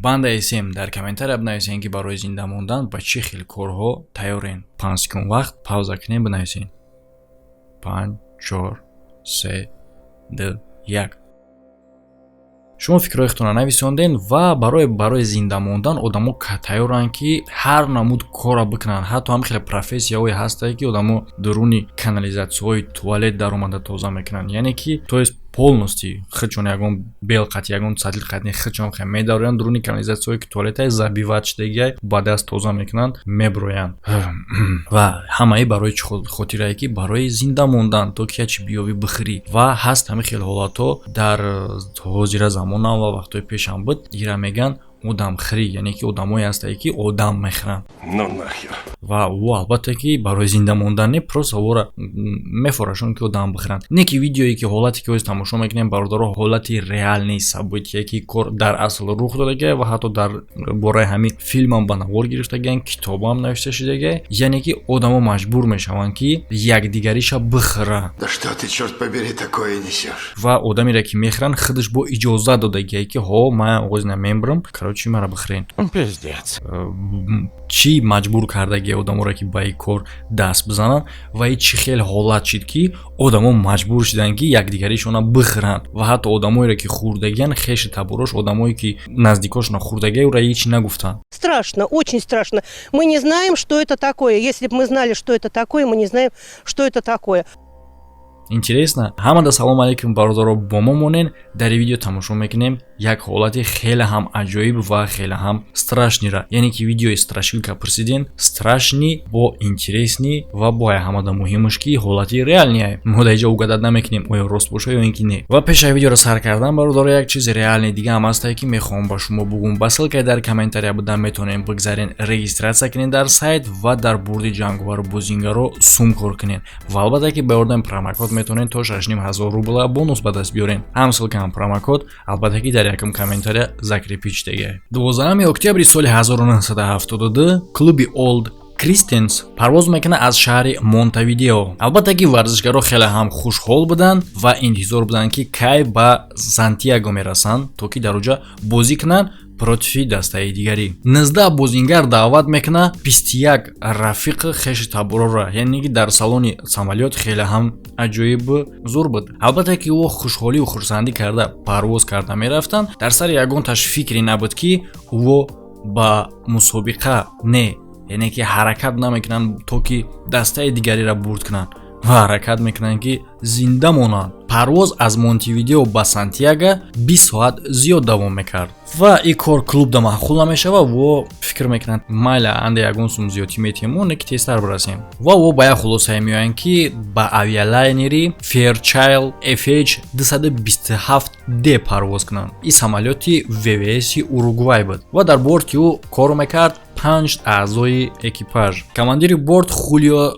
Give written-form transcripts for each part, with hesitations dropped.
Банда СМ дар комментария бинависен, ки барои зинда мондан ба чӣ хел корҳо тайёрен. 5 секунд вақт, пауза кунем, бинависен. Панҷ, чор, се, ду, як. Шумо фикрҳои худтонро нависонден. Ва барои зинда мондан одамо тайёранд, ки ҳар намуд корро бикунанд. Ҳатто ҳам хеле профессияҳое ҳастае, ки одамо дуруни канализатсияҳои туалет даромада тоза мекунанд, яъне ки, то есть, полностью худшон ягон бел қати, ягон сатил қати худшон хе медароянд дуруни канализатсияҳое, ки туалетае забивать шудагиай, ба даст тоза мекунанд, меброянд. Ва ҳамаи барои чӣ хотирае, ки барои зинда мондан, то ки ячи биёвӣ, бихӯрӣ. Ва ҳаст ҳамин хел ҳолатҳо дар ҳозира замонам ва вақтҳои пешам буд. Ира мегӯянд одамхӯрӣ, яъне ки одамое ҳастае, ки одам мехӯранд. Ну нахер. Ва ӯ, албатта, ки барои зинда мондан не, просто ӯра мефорашон, ки одам бихӯранд. Не ки видеое, ки ҳолате, ки ҳоз тамошо мекунем, бародаро, ҳолати реальный событие, ки кор дар асл рух додагия ва ҳатто дар бораи ҳамин филмам ба навор гирифтагиан, китобам навишта шудагия, яъне ки одамо маҷбур мешаванд, ки якдигариша бихӯранд. Да что ты, черт побери, такое несешь? Ва одамере, ки мехӯранд, худаш бо иҷозат додагия, ки ҳо, ман оғоз намембарам, короче, мара бихӯрен. Пиздец. Чӣ маҷбур кардагия одаморо, ки ба ин кор даст бизананд? Ва и чӣ хел ҳолат шид, ки одамо маҷбур шуданд, ки якдигаришона бихӯранд? Ва ҳатто одамоеро, ки хӯрдагиян, хеши таборош, одамое, ки наздикошона хӯрдагия, ӯра ҳеч нагуфтанд. Страшно, очень страшно. Мы не знаем, что это такое. Если бы мы знали, что это такое, мы не знаем, что это такое. Интересно. Ҳамада салом алейкум, бародаро, бо мо монен. Дар видео тамошо мекунем як ҳолати хеле ҳам аҷоиб ва хеле ҳам страшный ра, яъне ки видеои страшилка пурсиден, страшный бо интересный ва бо ҳамада муҳимаш, ки ҳолати реальный ае. Мо дар инҷо угадать намекунем, оё рост боша ё ин ки не. Ва пешаи видеоро сар кардан, бародаро, як чизи реальный дига ҳам ҳастае, ки мехоҳам ба шумо бугум. Ба ссылка и дар комментария будан метавонем бигзарен, регистрация кунед дар сайт ва дар бурди ҷанговару бозингаро сум кор кунед. Ва албатта, ки ба ёрдами промокод метавонед то 6500 рубла бонус ба даст биёред. Ҳам ссылка, ҳам промокод, албатта, ки дар якум комментария закрепить шудагиа. 12 октябри соли 1972 клуби Олд Кристенс парвоз мекунад аз шаҳри Монтевидео. Албатта, ки варзишгаро хеле ҳам хушҳол буданд ва интизор буданд, ки кай ба Сантьяго мерасанд, то ки дар оҷа бозӣ кунанд против дастаи дигарӣ. 19 бозингар даъват мекунад, 21 рафиқи хеши таборора, яъне ки дар салони самолёт хеле ҳам аҷоиб зур буд. Албатта, ки ӯ хушҳолию хурсандӣ карда парвоз карда мерафтанд. Дар сари ягонташ фикре набуд, ки ӯ ба мусобиқа не, яъне ки ҳаракат намекунанд, то ки дастаи дигареро бурд кунанд, ва ҳаракат мекунанд, ки зинда монанд. Парвоз аз Монтевидео ба Сантьяго 20 соат зиёд давом мекард ва ин кор клубда маъқул намешавад. Во фикр мекунанд, майла, анде ягон сум зиёдтӣ метиҳем, мо не ки тезтар бирасем. Ва во ба як хулосае меоянд, ки ба авиалайнери Fairchild FH 227 D парвоз кунанд. Ин самолёти ВВС Уругвай буд ва дар борти ӯ кор мекард панҷ аъзои экипаж. Командири борт Хулио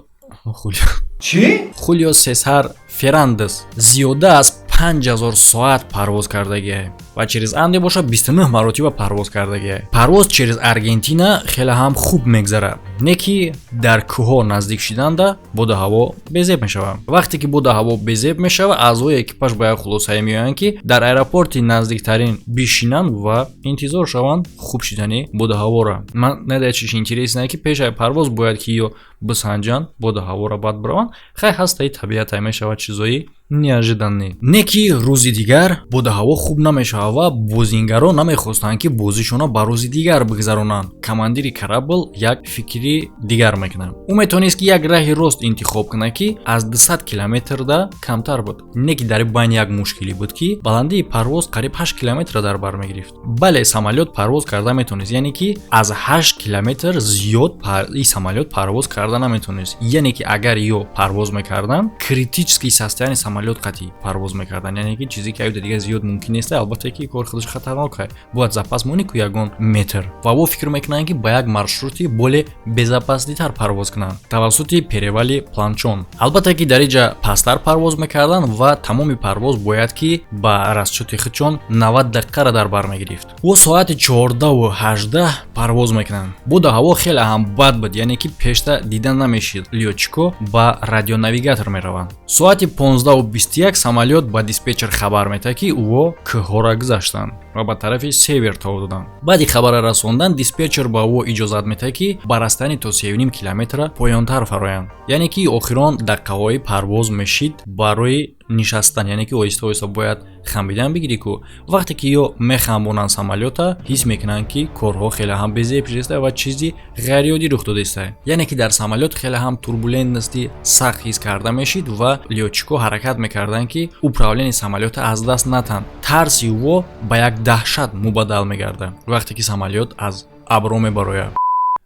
Чӣ? Хулио Сесар Ферандес зиёда аз 5000 соат парвоз кардагиае ва через Анде бошад 29 маротиба парвоз кардагиае. Парвоз через Аргентина хеле ҳам хуб мегзарад, не ки дар кӯҳҳо наздик шиданда боду ҳаво безеб мешавад. Вақте ки боду ҳаво безеб мешавад, аъзои экипаж ба як хулосае меоянд, ки дар аэропорти наздиктарин бишинанд ва интизор шаванд хуб шидани боду ҳаворо. Ман надояд, чиш интересно, ки пешаи парвоз бояд ки ё бисанҷанд боду ҳаворо, баъд бираванд. Хай, ҳастаи табиатай, мешавад чизои неожиданный. Не ки рӯзи дигар боду ҳаво хуб намешавад ва бозингарон намехостанд, ки бозишонро ба рӯзи дигар бигзаронанд. Командири корабль як фикри дигар мекунад. Ӯ метавонист, ки як раҳи рост интихоб кунад, ки аз 200 километрда камтар буд. Не ки дар байни як мушкилӣ буд, ки баландии парвоз қариб 8 километра дар бар мегирифт. Бале, самолёт парвоз карда метавонист, яъне ки аз 8 километр зиёд ин самолёт парвоз карда наметавонист. Яъне ки агар ё парвоз мекарданд, критический состояние самолёт қатъи парвоз мекарданд, яъне ки чизе ки аюда дигар зиёд мумкин нест. Албатта, ки кори худаш хатарнок, бояд запас монӣ ку ягон метр. Ва во фикр мекунанд, ки ба як маршрути более безопасный тар парвоз кунанд тавассути перевали Планчон. Албатта, ки дар инҷа пасттар парвоз мекарданд ва тамоми парвоз бояд ки ба расчёти худшон 90 дақиқаро дар бар мегирифт. Ӯ соати 14:18 парвоз мекунанд. Боду ҳаво хеле ҳам бад буд, яъне ки пешта дида намешид. Лётчик о ба радионавигатор мераванд. Соати 15:21 самолёт ба диспетчер хабар метаҳад, ки ӯо кӯҳҳоро гузаштанд. Ва ба тарафи север тов доданд. Баъди хабара расондан, диспетчер ба ӯ иҷозат медиҳад, ки ба расстоянии то 3,5 километра поёнтар фароянд. Яъне ки охирон дақиқаҳои парвоз мешид барои нишастан, яъне ки оҳиста оҳиста бояд хамбидан бигирӣ ку. Вақте ки ё мехамбонанд самолёта, ҳис мекунанд, ки корҳо хеле ҳам безеб шудааста ва чизи ғайриоддӣ рух додааста. Яъне ки дар самолёт хеле ҳам турбулентности сахт ҳис карда мешид ва лётчикҳо ҳаракат мекарданд, ки управленияи самолёта аз даст натанд. Тарси ӯ ба як даҳшат мубаддал мегардад, вақте ки самолёт аз абро мебарояд.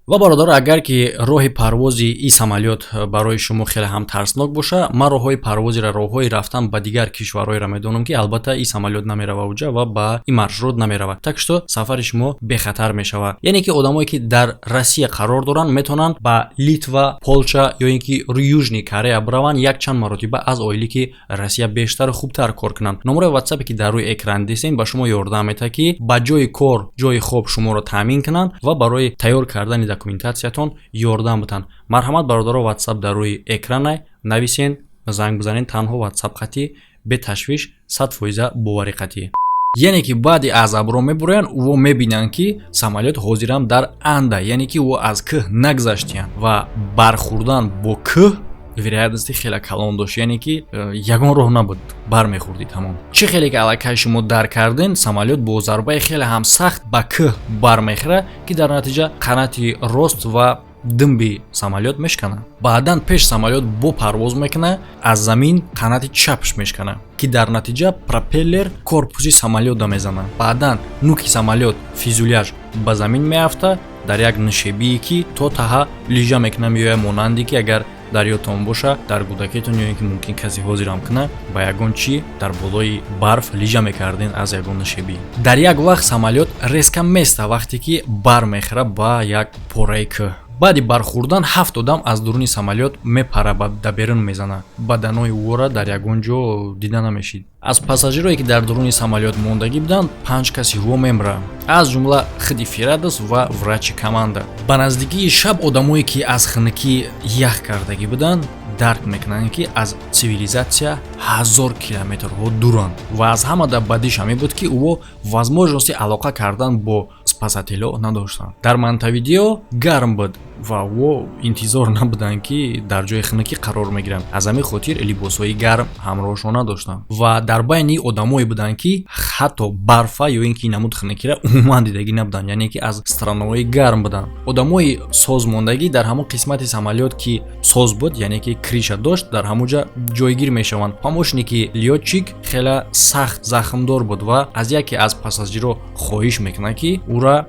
Ва, бародаро, агар ки роҳи парвози ин самолёт барои шумо хеле ҳам тарснок боша, ман роҳҳои парвозира, роҳҳои рафтан ба дигар кишварҳоеро медонам, ки албатта ин самолёт намерава уҷа ва ба ин маршрут намерава, так что сафари шумо бехатар мешавад. Яъне ки одамое ки дар Россия қарор доранд, метавонанд ба Литва, Полша ё ин ки Южный Корея бираванд, якчанд маротиба аз оиле ки Россия бештару хубтар кор кунанд. Номерои ватсапе ки дар рӯи экран дидем, ба шумо ёрдам метаҳад, ки ба ҷои кор, ҷои хоб шуморо таъмин кунанд ва барои тайёр кардани документатсиятон ёрдам битанд. Марҳамат, бародаро, ватсап дар рӯи экранай, нависен, занг бизанед. Танҳо ватсап қатӣ, беташвиш, 100% боварӣ қатӣ. Яъне ки баъди аз абро мебуроянд, ӯ мебинанд, ки самолёт ҳозирам дар анда, яъне ки ӯ аз кӯҳ нагзаштиянд ва бархӯрдан бо кӯҳ вероятности хеле калон дошт. Яъне ки ягон роҳ набуд, бармехӯрдӣ, тамом. Чӣ хеле ки аллакай шумо дарк карден, самолёт бо зарбаи хеле ҳам сахт ба кӯҳ бармехӯрад, ки дар натиҷа қанати рост ва димби самолёт мешканад. Баъдан пеш самолёт бо парвоз мекунад, аз замин қанати чапш мешканад, ки дар натиҷа пропеллер корпуси самолётро мезанад. Баъдан нуки самолёт, фюзеляж ба замин меафтад дар як нишебие, ки то таҳа лижа мекунад меояд, монанде ки агар дар ёдтон боша, дар кӯдакитон ё ин ки мумкин касе ҳозирам кунад, ба ягон чӣ дар болои барф лижа мекарден аз ягон нишебӣ. Дар як вақт самолёт резко места, вақте ки бармехӯрад ба як пораи кӯҳ. Баъди бархӯрдан ҳафт одам аз дуруни самолёт мепара, ба да берун мезанад. Баданои ӯро дар ягон ҷо дида намешид. Аз пассажирое ки дар дуруни самолёт мондагӣ буданд, панҷ каси ҳо мемра, аз ҷумла худи Фирадос ва врачи команда. Ба наздикии шаб одамое ки аз хунукӣ ях кардагӣ буданд, дарк мекунанд, ки аз цивилизатсия 1000 километрҳо дуранд. Ва аз ҳама бадиш ҳамин буд, ки ӯ возможности алоқа кардан бо спасателҳо надоштанд. Дар Монтевидео гарм буд ва ӯ интизор набуданд, ки дар ҷои хунукӣ қарор мегиранд. Аз ҳамин хотир либосҳои гарм ҳамроҳшон надоштанд. Ва дар байни одамое буданд, ки ҳатто барфа ё ин ки намуд хунукиро умуман дидагӣ набуданд, яъне ки аз странаҳои гарм буданд. Одамои созмондагӣ дар ҳамон қисмати самолёт, ки соз буд, яъне ки крыша дошт, дар ҳамон ҷа ҷойгир мешаванд. Помощники лётчик хеле сахт захмдор буд ва аз яке аз пассажирҳо хоҳиш мекунад, ки ӯра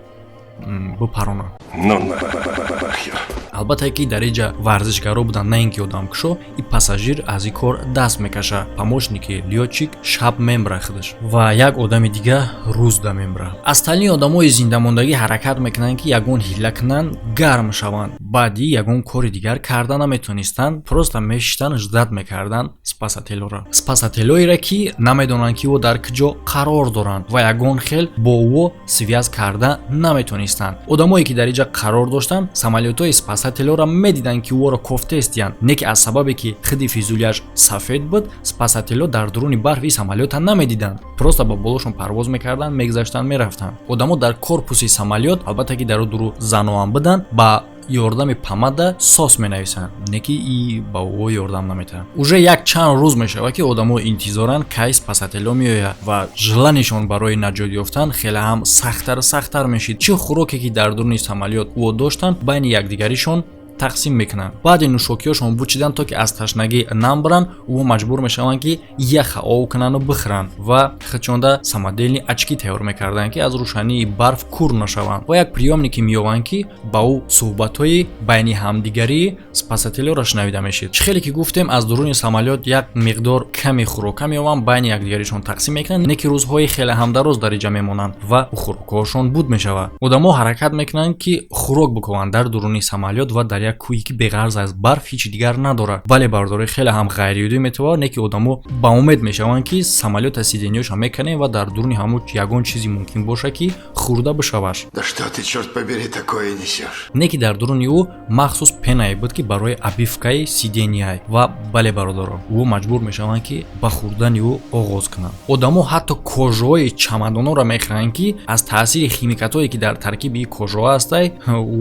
бипаронад. Ну нахер. Албатта ки дар инҷа варзишгаро буданд, на ин ки одамкушо. И пассажир аз ин кор даст мекашад. Помощники лётчик шаб мемра худаш ва як одами дига рӯзда мемра. Остальные одамои зиндамондагӣ ҳаракат мекунанд, ки ягон ҳилла кунанд, гарм шаванд. Баъди ягон кори дигар карда наметонистанд, просто мешиштанд, ждать мекарданд спасателора, спасателоеро, ки намедонанд, ки ӯ дар куҷо қарор доранд ва ягон хел бо ӯ связь карда наметонистанд. Одамое ки дар инҷа қарор доштанд, самолётҳои спасателора медиданд, ки ӯро кофтестиянд, не ки аз сабабе ки худи фюзеляж сафед буд, спасателҳо дар дуруни барфи самолёта намедиданд, просто ба болошон парвоз мекарданд, мегузаштанд, мерафтанд. Одамо дар корпуси самолёт, албатта ки дар дуру заноам буданд, ба ёрдами помада SOS менависанд, не ки и ба ӯ ёрдам наметаҳад. Уже як чанд рӯз мешавад, ки одамо интизоранд, кай спасателҳо меояд, ва желанишон барои наҷот ёфтан хеле ҳам сахттару сахттар мешид. Чӣ хӯроке ки дар дуруни самолёт ӯ доштанд, байни якдигаришон тақсим мекунанд. Баъди нӯшокиҳошон бучидан, то ки аз ташнагӣ намбаранд, ӯ маҷбур мешаванд, ки яха ов кунанду бихӯранд ва худшонда самодельный очки тайёр мекарданд, ки аз рӯшании барф кур нашаванд. Ва як приёмнике меёванд, ки ба ӯ суҳбатҳои байни ҳамдигарии спасателҳоро шунавида мешид. Чӣ хеле ки гуфтем, аз дуруни самолёт як миқдор ками хӯрока меёванд, байни якдигаришон тақсим мекунанд, не ки рӯзҳои хеле ҳам дароз дар инҷа мемонанд ва хӯрокҳоашон буд мешавад. Одамо ҳаракат мекунанд, ки хӯрок бикунанд дар дуруни самолёт ва дар як Як кӯҳе, ки беғарз аз барф ҳеҷ дигар надорад. Бале, бародарои, хеле ҳам ғайриоддӣ метавонад, не ки одамо ба умед мешаванд, ки самолёта сиденье ша меканем ва дар дуруни ҳамун ягон чизе мумкин бошад, ки хӯрда бишаваш. Да что ты, черт побери, такое несешь? Не ки дар дуруни ӯ махсус пена е буд, ки барои обивка и сиденье. Ва бале, бародаро, ӯ маҷбур мешаванд, ки ба хӯрдани ӯ оғоз кунанд. Одамо ҳатто кожа ҳои чамадонҳоро мехӯранд, ки аз таъсири химикатҳое, ки дар таркиби кожа ҳо ҳастай,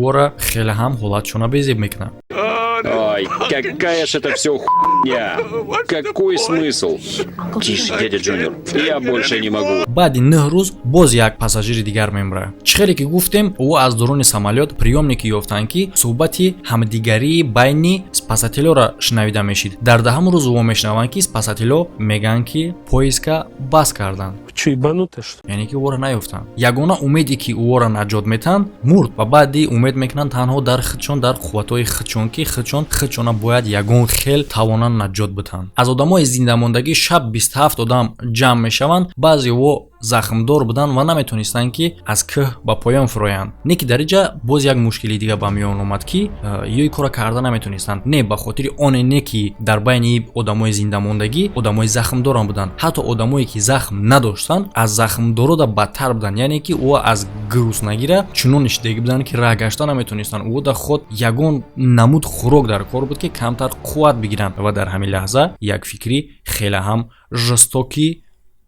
ӯро хеле ҳам ҳолатшона безеб мекунанд. Ой, какая ж это все хуйня! Какой смысл? Тише, дядя Джуниор, я больше не могу. Баъди 9 рӯз боз як пассажири дигар мемирад. Чӣ хеле ки гуфтем, ӯ аз дуруни самолёт приёмник е ёфтанд, ки суҳбати ҳамдигарии байни спасатель ора шунавида мешид. Дар 10-ум рӯз ӯ мешунаванд, ки спасатель о мегӯянд, ки поиск а бас карданд. Чё, ебанутая, что ли? Яъне ки ӯро наёфтанд. Ягона умеде, ки ӯро наҷот метаҳанд, мурд. Ва баъди умед мекунанд танҳо дар худшон, дар қувватҳои худшон, ки худшон худшона бояд ягон хел тавонанд наҷот битаҳанд. Аз одамои зиндамондагӣ шаб 27 одам ҷамъ мешаванд. Баъзеҳо захмдор буданд ва наметонистанд, ки аз кӯҳ ба поён фуроянд. Не ки дар инҷа боз як мушкили дига ба миён омад, ки ё кора карда наметонистанд. Не ба хотири оне не ки дар байни одамои зиндамондагӣ одамои захмдорам буданд, ҳатто одамое, ки захм надоштанд, аз захмдорода бадтар буданд. Яъне ки ӯ аз гуруснагира чунон ишидагӣ буданд, ки раҳ гашта наметонистанд. Ӯ да худ ягон намуд хӯрок дар кор буд, ки камтар қувват бигиранд. Ва дар ҳамин лаҳза як фикри хеле ҳам жестокий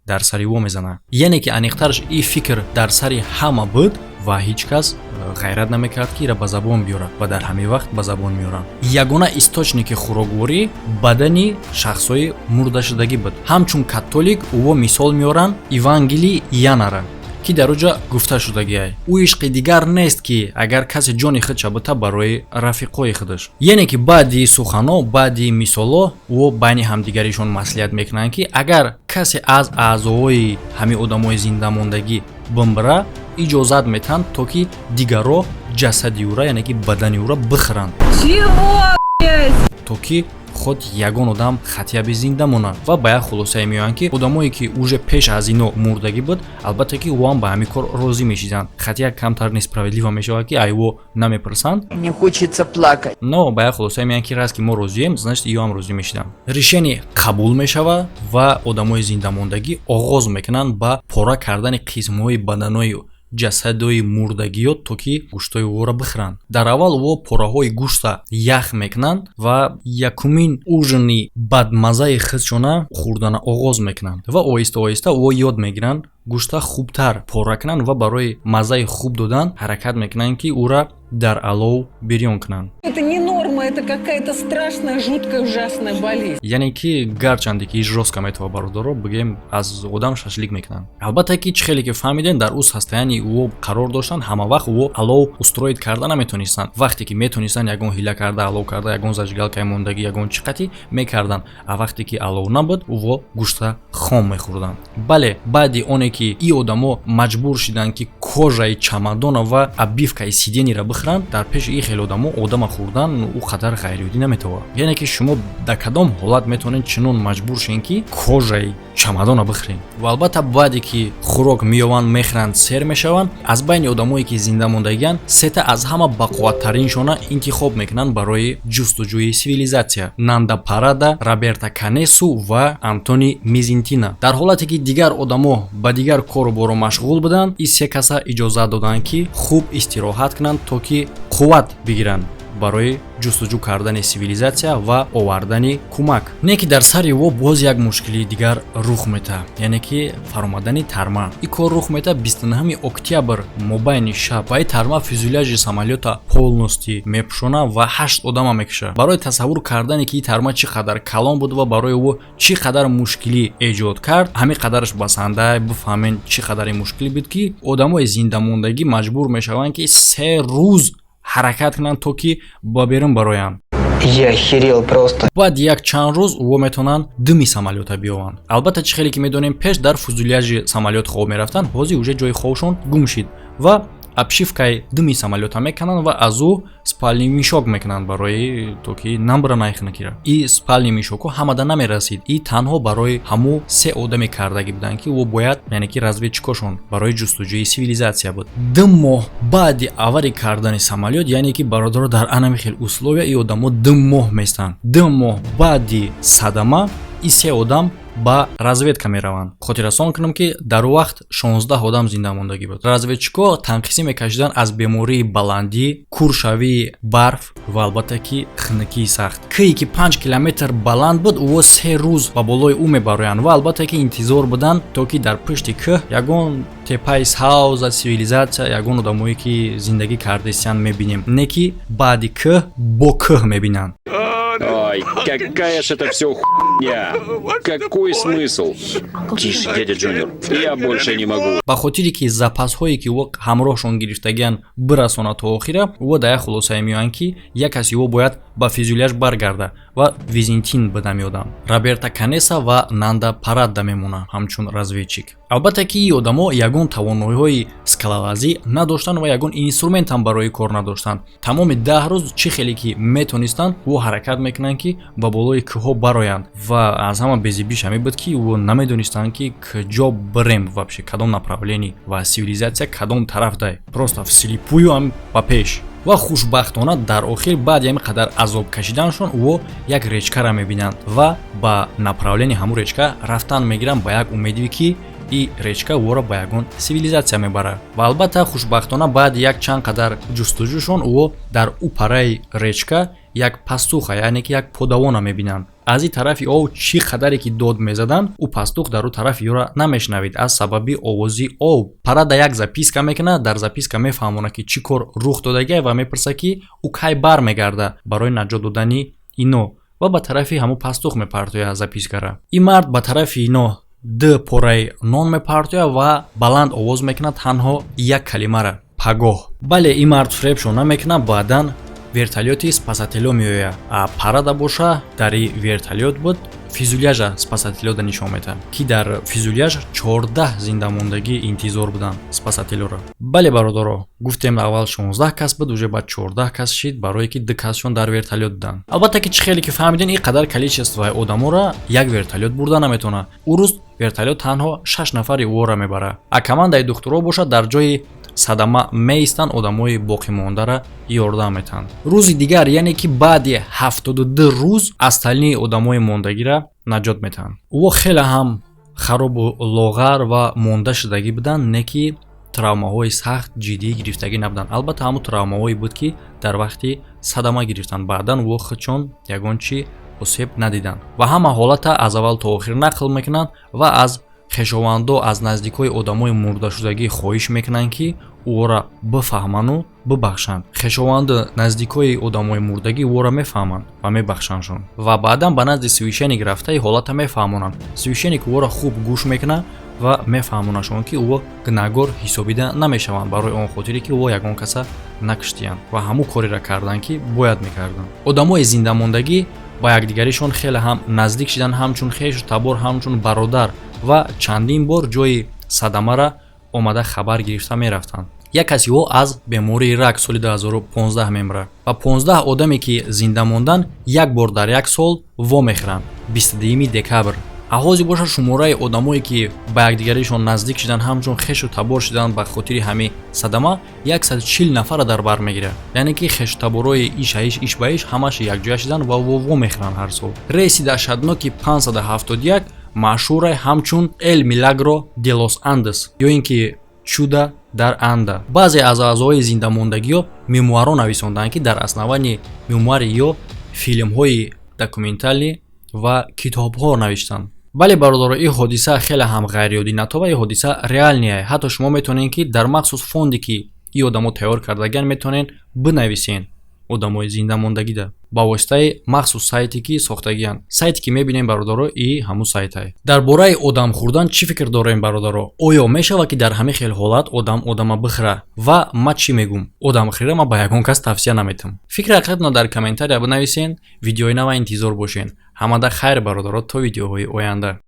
дар сари ӯ мезанад. Яъне ки аниқтараш, ин фикр дар сари ҳама буд ва ҳеҷ кас ғайрат намекард, ки ира ба забон биёрад. Ва дар ҳамин вақт ба забон меоранд: ягона источник и хӯрокворӣ бадани шахсҳои мурдашудагӣ буд. Ҳамчун католик ӯ мисол меоранд Евангели Янара, ки дар оҷа гуфта шудагиай: ӯ ишқи дигар нест, ки агар касе ҷони худша бита барои рафиқои худаш. Яъне ки баъди суханҳо, баъди мисолҳо, ӯ байни ҳамдигаришон маслиҳат мекунанд, ки агар касе аз аъзоҳои ҳамин одамои зиндамондагӣ бимбира, иҷозат метаҳанд, то ки дигарро ҷасади ӯра, яъне ки бадани ӯра бихӯранд, то ки худ ягон одам хатияби зинда монад. Ва ба як хулосае меоянд, ки одамое, ки уже пеш аз ино мурдагӣ буд, албатта ки ӯ ҳам ба ҳамин кор розӣ мешиданд. Хатия камтар несправедливо мешавад, ки айво намепурсанд. Мне хочется плакать. Но ба як хулосае меоянд, ки раз ки мо розием, значит, ё ҳам розӣ мешиданд. Решение қабул мешавад ва одамои зиндамондагӣ оғоз мекунанд ба пора кардани қисмҳои баданои ҷасадои мурдагиё, то ки гӯштҳои ӯро бихӯранд. Дар аввал ӯ пораҳои гӯшта ях мекунанд ва якумин ужин и бадмаззаи худшона хӯрдана оғоз мекунанд. Ва оҳиста оҳиста ӯ ёд мегиранд гӯшта хубтар пора кунанд ва барои маззаи хуб додан ҳаракат мекунанд, ки ӯра дар алов бирён кунанд. Это не норма, это какая-то страшная, жуткая, ужасная болезнь. Яъне ки гарчанде ки жёстко метава, бародаро, бигем, аз одам шашлик мекунанд. Албатта ки чӣ хеле ки фаҳмидем, дар ӯ состояние ӯ қарор доштанд, ҳама вақт ӯ алов устроить карда наметонистанд. Вақте ки метонистанд, ягон ҳила карда, алов карда, ягон зажигалка и мондагӣ, ягон чӣ қатӣ мекарданд. А вақте ки алов набуд, ӯ гӯшта хом мехӯрданд. Бале, баъди оне ки ин одамо маҷбур шиданд, ки кожа и чамадона ва обивка и сиденье ра бихӯранд, дар пеши ин хеле одамо одама хӯрдан ӯ қадар ғайриоддӣ наметавонад. Яъне ки шумо дар кадом ҳолат метавонед чунон маҷбур шавед, ки кожа и чамадона бихӯред? Ва албатта, баъде ки хӯрок меёванд, мехӯранд, сер мешаванд, аз байни одамое, ки зинда мондагианд, сета аз ҳама бақувваттариншона интихоб мекунанд барои ҷустуҷӯи цивилизатсия: Нанда Парада, Роберта Канесу ва Антони Мизинтина. Дар ҳолате ки дигар одамо ба дигар кору боро машғул буданд, ин се каса иҷозат доданд, ки хуб истироҳат кунанд, то ки қувват бигиранд барои ҷустуҷӯ кардани цивилизатсия ва овардани кӯмак. Не ки дар сари ӯ боз як мушкилии дигар рух метаҳад, яъне ки фаромадани тарма. Ин кор рух метаҳад 29 октябр, мобайни шаб. Ва ин тарма фюзеляж и самолёта полностью мепӯшонад ва ҳашт одама мекушад. Барои тасаввур кардане, ки ин тарма чӣ қадар калон буд ва барои ӯ чӣ қадар мушкилӣ эҷод кард, ҳамин қадараш басанда. Бифаҳмен, чӣ қадаре мушкилӣ буд, ки одамои зиндамондагӣ маҷбур мешаванд, ки 3 рӯз ҳаракат кунанд, то ки ба берун бароянд. Я охерел просто. Баъд як чанд рӯз ӯ метавонанд думи самолёта биёванд. Албатта, чӣ хеле ки медонем, пеш дар фюзеляж и самолёт хоб мерафтанд, ҳозир уже ҷои хобшон гум шид. Ва Обшивкаи думи самолёта мекананд ва аз ӯ спальный мешок мекунанд, барои то ки намбара хунукира. И спальный мешокҳо ҳамада намерасид. И танҳо барои ҳамун се одаме кардагӣ буданд, ки ӯ бояд, яъне ки разведчикошон барои ҷустуҷӯи цивилизатсия буд. 2 моҳ баъди авария кардани самолёт, яъне ки, бародаро, дар анами хел условия и одамо 2 моҳ местанд. 2 моҳ баъди садама и се одам ба разведка мераванд. Хотиррасон кунам, ки дар он вақт 16 одам зинда мондагӣ буд. Разведчикҳо танқисӣ мекашиданд аз бемории баландӣ, куршавии барф ва, албатта ки, хунукии сахт. Кӯе ки 5 километр баланд буд, ӯо 3 рӯз ба болои ӯ мебароянд ва, албатта ки, интизор буданд, то ки дар пушти кӯҳ ягон теппаи савза, цивилизатсия, ягон одамое ки зиндагӣ кардесиянд, мебинем. Не ки баъди кӯҳ бо кӯҳ мебинанд. Ой, какая ж это все хуйня! Какой смысл? Тише, дядя Джуниор, я больше не могу. Ба хотире ки запасҳое ки ӯ ҳамроҳшон гирифтагиан бирасонад то охира, ӯ дар як хулосае меоянд, ки як каси ӯ бояд ба фюзеляж баргарда ва Визентин буда меодам. Роберта Канеса ва Нанда Парадда мемонад ҳамчун разведчик. Албатта ки ин одамо ягон тавоноиҳои скалолазӣ надоштанд ва ягон инструмент ҳам барои кор надоштанд. Тамоми 10 рӯз чӣ хеле ки метонистанд, ӯ ҳаракат мекунанд, ки ба болои кӯҳҳо бароянд. Ва аз ҳама безебиш ҳамин буд, ки ӯ намедонистанд, ки куҷо бирем вообще, кадом направление ва цивилизатсия кадом тараф дай. Просто вслепую ҳам ба пеш. Ва хушбахтона, дар охир, баъди ҳамин қадар азоб кашиданашон, ӯ як речкара мебинанд ва ба направлении ҳамун речка рафтан мегиранд, ба як умедие ки и речка ӯро ба ягон цивилизатсия мебарад. Ва, албатта, хушбахтона, баъди як чанд қадар ҷустуҷӯшон ӯ дар ӯ параи речка як пастуха, яъне ки як подавона мебинанд. Аз ин тарафи об чӣ қадаре ки дод мезаданд, ӯ пастух дар ӯ тарафи ёра намешнавид аз сабаби овози об. Парада як записка мекунад. Дар записка мефаҳмонад, ки чӣ кор рух додагия, ва мепурсад, ки ӯ кай бармегарда барои наҷот додани ино, ва ба тарафи ҳамун пастух мепартояд запискара. Ин мард ба тарафи ино ду пораи нон мепартояд ва баланд овоз мекунад танҳо як калимара: «Пагоҳ». Бале, ин мард фиребшон намекунад. Баъдан вертолёти спасателё меояд. А Парада боша дар и вертолёт буд. Фюзеляжа спасателёда нишон медиҳад, ки дар фюзеляж 14 зиндамондагӣ интизор буданд спасателёро. Бале, бародаро, гуфтем, аввал 16 кас буд, уже баъд 14 кас шид, барое ки ду касшон дар вертолёт буданд. Албатта ки, чӣ хеле ки фаҳмидем, ин қадар количествои одаморо як вертолёт бурда наметавонад. Ӯ рӯз вертолёт танҳо шаш нафари ӯро мебарад, а командаи духтуро бошад дар ҷои садама меистанд, одамои боқимондара ёрдам метаҳанд. Рӯзи дигар, яъне ки баъди 72 рӯз, остальные одамои мондагира наҷот метаҳанд. Ӯо хеле ҳам харобу лоғар ва монда шудагӣ буданд, не ки травмаҳои сахт ҷиддӣ гирифтагӣ набуданд. Албатта, ҳамун травмаҳое буд, ки дар вақти садама гирифтанд. Баъдан ӯо худшон ягон чӣ осеб надиданд ва ҳама ҳолата аз аввал то охир нақл мекунанд ва аз хешовандо, аз наздикҳои одамои мурдашудагӣ хоҳиш мекунанд, ки ӯро бифаҳману бибахшанд. Хешованду наздикҳои одамои мурдагӣ ӯро мефаҳманд ва мебахшандшон. Ва баъдан ба назди священник рафтаи ҳолата мефаҳмонанд. Священник ӯро хуб гӯш мекунад ва мефаҳмонашон, ки ӯ гунаҳгор ҳисобида намешаванд, барои он хотире ки ӯ ягон каса накуштиянд ва ҳамун кореро карданд, ки бояд мекарданд. Одамои зиндамондагӣ ба якдигаришон хеле ҳам наздик шиданд, ҳамчун хешу табор, ҳамчун бародар, ва чандин бор ҷои садамара омада хабар гирифта мерафтанд. Як каси ӯ аз бемории рак соли 2015 мемирад ва 15 одаме ки зинда монданд, як бор дар як сол вомехӯранд, 22 декабр. Ҳозир бошад, шумораи одамое ки ба якдигаришон наздик шиданд, ҳамчун хешу табор шиданд, ба хотири ҳамин садама 140 нафарро дар бар мегирад. Яъне ки хешу таборои иш иш ба иш ҳамаш якҷоя шиданд ва вомехӯранд ҳар сол. Рейси даҳшатноки 571 машҳуре ҳамчун «Эл Милагро де лос Андес» ё ин ки «Чудо дар Анда». Баъзе аз аъзои зиндамондагиҳо мемуаро нависонданд, ки дар основании мемуари ё филмҳои документалӣ ва китобҳо навиштанд. Бале, бародаро, ин ҳодиса хеле ҳам ғайриоддӣ ва ин ҳодиса реальный. Ҳатто шумо метавонед, ки дар махсус фонде ки ин одамо тайёр кардагиан, метавонед бинависен одамои зиндамондагида ба воситаи махсус сайте ки сохтагианд. Сайте ки мебинем, бародаро, и ҳамун сайтае. Дар бораи одам хӯрдан чӣ фикр дорем, бародаро? Оё мешавад, ки дар ҳамин хел ҳолат одам одама бихӯра? Ва ма чӣ мегӯм? Одамхӯрира ман ба ягон кас тавсия наметам. Фикри ақиқатро дар комментария бинависен. Видеои нава интизор бошен. Ҳамада хайр, бародаро, то видеоҳои оянда.